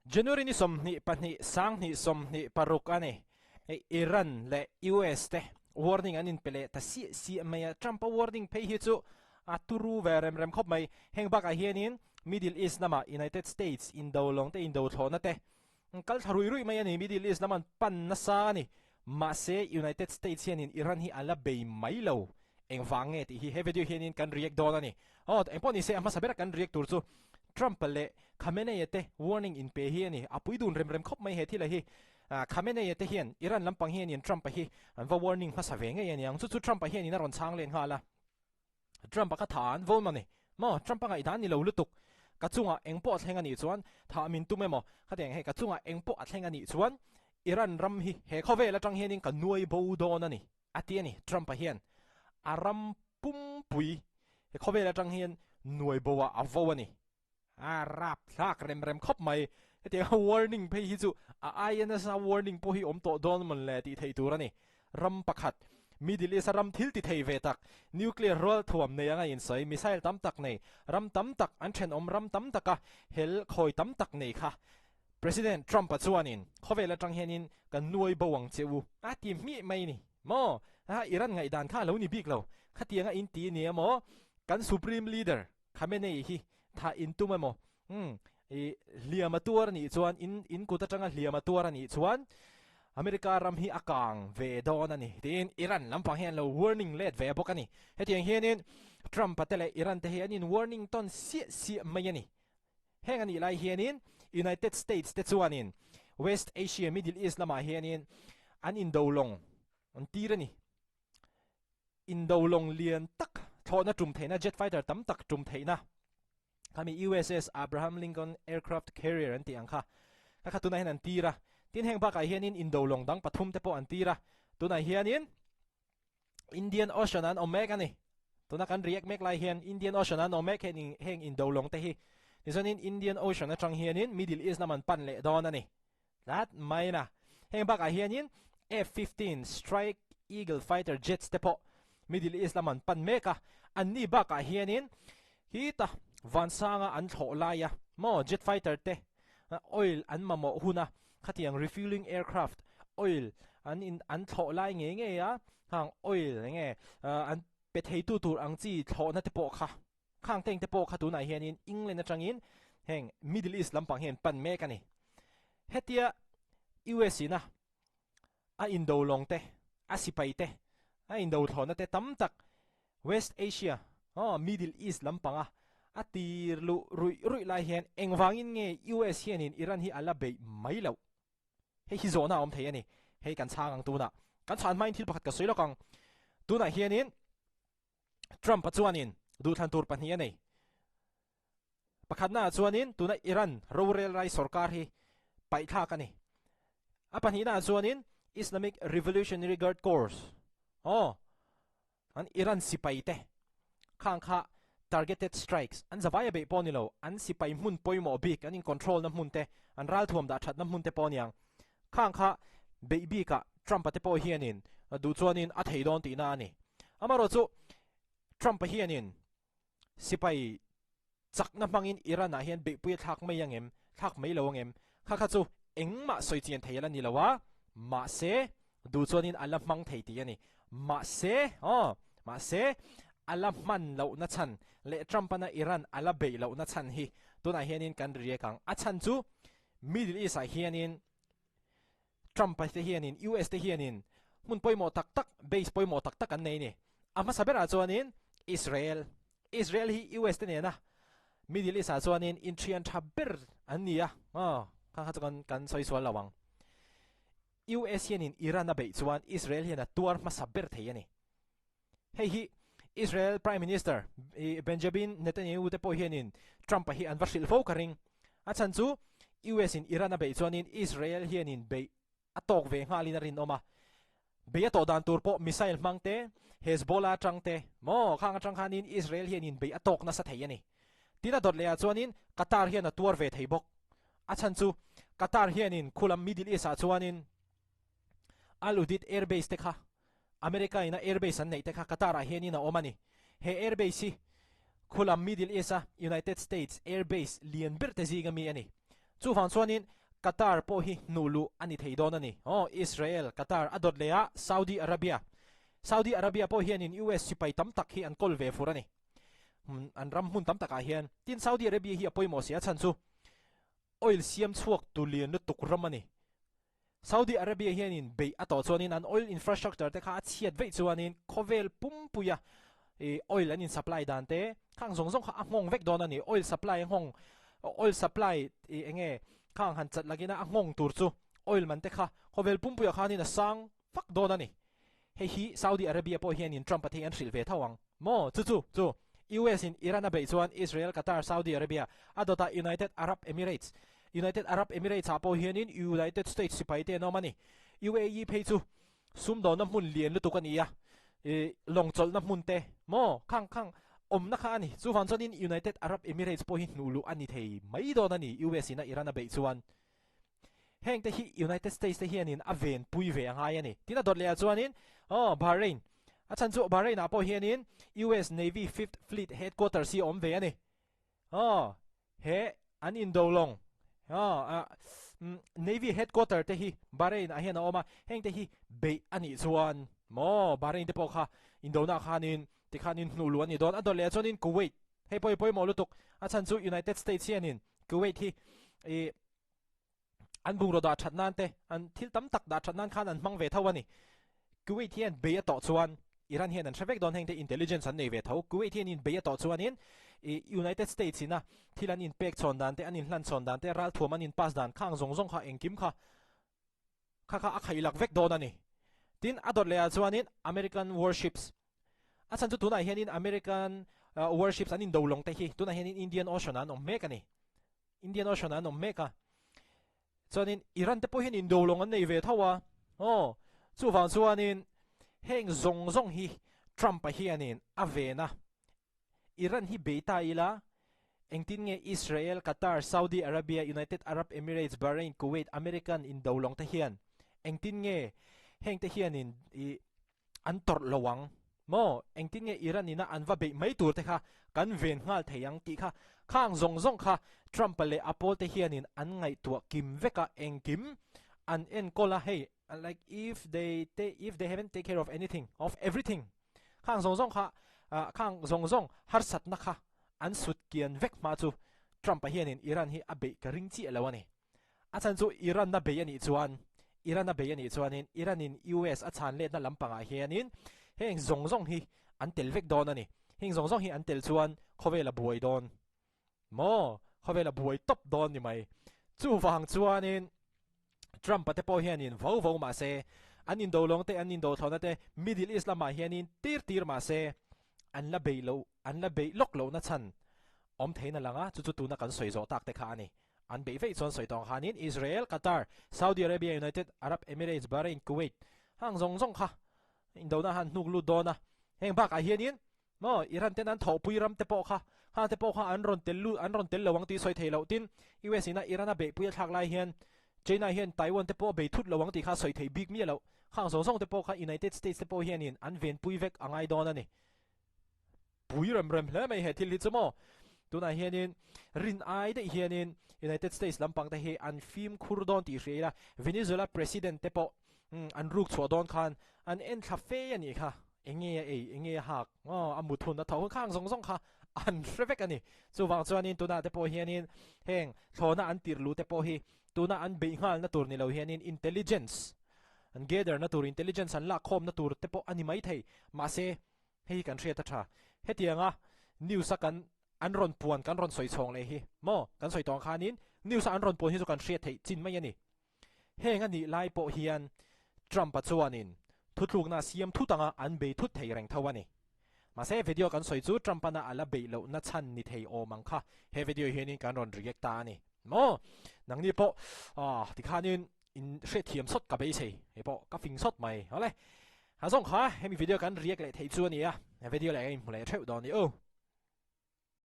January ni 22 2026 a ni. Hei Iran leh US te warning an inpe leh ta siah siah mai a, Trump a warning phei hi chu a turu ve rem rem khawp mai. Heng bakah hianin Middle East lama United States indo lawng te indo thlawhna te kal thla ruih ruih mai a ni. Middle East lam an pan nasa a ni. Mahse United States hianin Iran hi a la bei mai lo. Engvang nge tih hi he video hianin kan react dawn a ni. Aw, engpawh nise a hmasa bera kan react tur chu Trump leh Khamenei-a te warning inpe hi a ni. A pui dun rem rem khawp mai he thila hi. Khamenei-a te hian Iran lampang hianin Trump-a hi an va warning hmasa ve ngei a ni ang. Chu chu Trump-a hianin a rawn chhang len nghal a. Trump-a kha tha an vo emaw ni? Maw? Trump-a ngaihdan ni lo lutuk. Ka chungah engpawh a thleng a nih chuan thah min tum emaw? Khatiang hei ka chungah engpawh a thleng a nih chuan Iran ram hi he khawvel atang hianin ka nuai bo dawn a ni, a ti a ni. Trump-a hian a ram pumpui he khawvel atang hian nuai bo ah a vo a ni. A rap thlak rem rem khawp mai. Hetiang a warning phei hi chu a aia nasa warning pawh hi awm tawh dawn mawn le tih theih tur a ni. Ram pakhat, Middle East a ram thil ti thei ve tak, nuclear rual thuam nei anga insawi, missile tam tak nei, ram tam tak an thenawm ram tam taka hel khawi tam tak nei kha President Trump-a chuanin khawvel atang hianin kan nuai bo ang che u a ti hmih mai ni maw? A Iran ngaihdan kha a lo ni bik lo. Khatianga in ti nia maw? Kan Supreme Leader Khamenei hi thah in tum emaw? Umm i hliam a tuar a nih chuan in in kut atanga hliam a tuar a nih chuan America ram hi a kang ve dawn a ni tiin Iran lampang hian lo warning let ve bawk a ni. Hetiang hianin Trump-a te leh Iran te hi an in warning tawn siah siah mai a ni. Heng a nih lai hianin United States te chuanin West Asia, Middle East lamah hianin an indo lawng an tir a ni. Indo lawng lian tak thlawhna tum theihna, jet fighter tam tak tum theihna khami USS Abraham Lincoln aircraft carrier an tih ang kha kha kha tunah hian an tir a. Tin heng bakah hianin indo lawng dang pathum te pawh an tir a. Tunah hianin Indian Ocean an awm mek a ni. Tuna kan react mek lai hian Indian Ocean an awm mek heng heng indolawng te hi. Tichuanin Indian Ocean atang hianin Middle East lam an pan leh dawn a ni. Tlat mai na. Heng bakah hianin F-15 Strike Eagle fighter jets te pawh Middle East lam an pan mek a. Anni bakah hianin hita vansanga an thlawh laia maw jet fighter te oil an mamawh huna Khatiang refueling aircraft oil an in an thlawh lai ngei ngei a, khang oil eng nge an pe theitu tur ang chi thlawhna te pawh kha khang teng te pawh kha tunah hianin England atangin heng Middle East lampang hian pan mek a ni. Hetia US ina a indo lawng te, a sipai te, a indo thlawhna te tam tak West Asia, aw Middle East lampanga a tir luh ruih ruih lai hian engvangin nge US hianin Iran hi a la beih mai loh? Hei hi zawhna a awm thei a ni. Hei kan chhang ang tunah. Kan chhan hmain thil pakhat ka sawi lawk ang. Tunah hianin Trump-a chuanin duhthlan tur pahnih a nei. Pakhatnaah chuanin tuna Iran rorel rai sorkar hi paihthlak a ni. A pahnihnaah chuanin Islamic Revolutionary Guard Corps, aw, an Iran sipai te khang kha targeted strikes an zavai a beih pawh ni lo, an sipai hmun pawimawh bik, an in control na hmun te, an ralthuam dah thatna hmun te pawh niang khang kha beih bikah Trump-a te pawh hianin duh chuanin a thei dawn tihna a ni. Amaherawhchu Trump-a hianin Sipai chakna hmangin Iran-ah hian beihpui a thlak mai ang em? Thlak mai lo ang em? Kha kha chu engmah sawi chian thei a la ni lo a, mahse duh chuanin a la hmang thei tih a ni. Mahse, aw, mahse a la hman lohna chhan leh Trump-ana Iran a la beih lohna chhan hi tunah hianin kan riak ang. A chhan chu Middle East-ah hianin Trump-a te hianin, US te hianin hmun pawimawh tak tak, base pawimawh tak tak an nei a ni. A hmasa berah chuanin Israel, Israel hi US te nena Middle East ah chuanin inthian tha ber an ni a, aw, kha kha chu kan kan sawi sual lo ang. US hianin Iran a beih chuan Israel hian a tuar hmasa ber thei a ni. Hei hi Israel Prime Minister Benjamin Netanyahu te pawh hianin Trump-a hi an va hrilh fo ka ring. A chhan chu US in Iran a beih chuanin Israel hianin beih a tawk ve nghalin a rinawm a. Beih a tawh dan tur pawh missile hmang te, Hezbollah atang te, maw khang atang khanin Israel hianin beih a tawk nasa thei a ni. Tin a dawt lehah chuanin Qatar hian a tuar ve thei bawk. A chhan chu Qatar hianin khulam Middle East ah chuanin Al Udeid Air Base te kha America in a air base an neih te kha Qatar ah hianin a awm a ni. He air base hi khulam Middle East a United States air base lian ber te zing ami a ni. Chuvang chuanin. Qatar pawh hi hnuh luh a ni thei dawn a ni. Aw, Israel, Qatar a dawt leh a, Saudi Arabia. Saudi Arabia pawh hianin US sipai tam tak hi an kawl ve fur a ni. An ram hmun tam takah hian. Tin, Saudi Arabia hi a pawimawh si a chhan chu oil siam chhuak tu lian lutuk ram a ni. Saudi Arabia hianin beih a tawh chuanin an oil infrastructure te kha a chhiat veih chuanin khawvel pumpuia oil an in supply dan te khang zawng zawng kha a nghawng vek dawn a ni. Oil supply a nghawng, oil supply eng nge khang han chat lakina a nghawng tur chu oil man te kha khawvel pumpuiah khanin a sang vak dawn a ni. Hei hi Saudi Arabia pawh hianin Trump-a te hi an hrilh ve tho ang maw? Chu chu chu US in Iran a beih chuan Israel, Qatar, Saudi Arabia a dawtah United Arab Emirates United Arab Emirates ah pawh hianin United States sipai te an awm a ni. UAE phei chu sumdawnna hmun lian lutuk a ni a, ih lawng chawlhna hmun te maw khang khang awmna kha a ni. Chuvang chuanin United Arab Emirates pawh hi hnuh luh a ni thei mai dawn a ni US in a Iran a beih chuan. Heng te hi United States te hianin a venpui ve a ngai a ni. Tin a dawt leh ah chuanin aw Bahrain a chhan chu Bahrain ah pawh hianin US Navy Fifth Fleet Headquarters hi a awm ve a ni. Aw he an indo lawng aw Navy Headquarter te hi Bahrain ah hian a awm a, heng te hi beih a nih chuan maw Bahrain te pawh kha indona khanin tikhanin hnuh luh a ni dawn. A dawt leh ah chuanin Kuwait hei pawh hi pawimawh lutuk a chhan chu United States hianin Kuwait hi ih an bungraw dah that nan te, an thil tam tak dah that nan khan an hmang ve tho a ni. Kuwait hian bei a tawh chuan Iran hian an hre vek dawn heng te intelligence an nei ve tho. Kuwait hian in bei a tawh chuanin ih United States ina thil an inpek chhawn dan te, an inhlan chhawn dan te, ralthuam an inpass dan khang zawng zawng kha engkim kha kha kha a khaih lak vek dawn a ni. Tin, a dawt leh ah chuanin American warships a chhan chu tunah hianin American warships an indo lawng te hi tunah hianin Indian Ocean ah an awm mek a ni. Indian Ocean ah an awm mek a. Chuanin Iran te pawh hian indo lawng an nei ve tho a. Aw, chuvang chuanin heng zawng zawng hi Trump-a hianin a ven a. Iran hi bei ta ila, engtin nge Israel, Qatar, Saudi Arabia, United Arab Emirates, Bahrain, Kuwait, American indo lawng te hian engtin nge heng te hianin i an tawrh lo ang maw? Engtin nge Iran ina an va beih mai tur te kha kan ven nghal thei ang tih kha khang zawng zawng kha Trump-a leh a pawl te hianin an ngaihtuah kim vek a, engkim an enkawl a, hei like if they if they haven't take care of anything of everything khang zawng zawng kha khang zawng zawng harsatna kha an sut kian vek hma chu Trump-a hianin Iran hi a beih ka ring chiah lo a ni. A chhan chu Iran a bei a nih chuan, Iran a bei a nih chuanin Iran-in US a chhan letna lampangah hianin heng zawng zawng hi an tel vek dawn a ni. Heng zawng zawng hi an tel chuan khawvel a buai dawn maw? Khawvel a buai tawp dawn ni mai. Chuvang chuanin Trump-a te pawh hianin vo vo mah se, an indo lawng te, an indo thlawhna te Middle East lamah hianin tir tir mah se, an la bei lo, an la beih lawk lohna chhan awm theiin a lang a, chu chu tuna kan sawi zawh tak te kha a ni. An beih veih chuan sawi tawng khanin Israel, Qatar, Saudi Arabia, United Arab Emirates, Bahrain, Kuwait hang zawng zawng kha indona han hnuk lut dawn a. Heng bakah hianin maw Iran ten an thawhpui ram te pawh kha hang te pawh kha an rawn tel lut an rawn tel lo ang tih sawi thei loh tin US ina Iran a beihpui a thlak lai hian China hian Taiwan te pawh a bei thut lo ang tih kha sawi thei bik miah loh. Khang zawng zawng te pawh kha United States te pawh hianin an venpui vek a ngai dawn a ni. Pui rem rem hle mai he thil hi chu maw. Tunah hianin rin ai daih hianin United States lampang te hi an fimkhur dawn tih hria ila, Venezuela President te pawh an ruk chhuah dawn khan an en thla fe a nih kha, enge a ei, enge a hak, aw a mut hun a tho hun khang zawng zawng kha an hre vek a ni. Chuvang chuanin tunah te pawh hianin heng thlawhna an tirh luh te pawh hi tuna an beih nghalna tur ni lo hianin intelligence an gather na tur, intelligence an lak khawmna tur te pawh a ni maithei. Mahse, Hei hi kan hriat a tha. Hetianga news a kan an rawn puan kan rawn sawi chhawng leh hi maw kan sawi tawng khanin news a an rawn puan hi chu kan hriat theih chin mai a ni. Heng a nih lai pawh hian Trump-a chuanin thutlukna siam thut anga an bei thut thei reng tho a ni. Mahse video kan sawi chu Trump-ana a la beih lohna chhan ni thei awm ang kha he video hianin kan rawn react ta a ni maw. Nangni pawh ah tikhanin in hriatthiam sawt ka beisei hei pawh ka fing sawt mai. Awle. A zawng kha hemi video kan react leh theih chu a ni a, video leh ka inhmu leh theuh dawn ni u.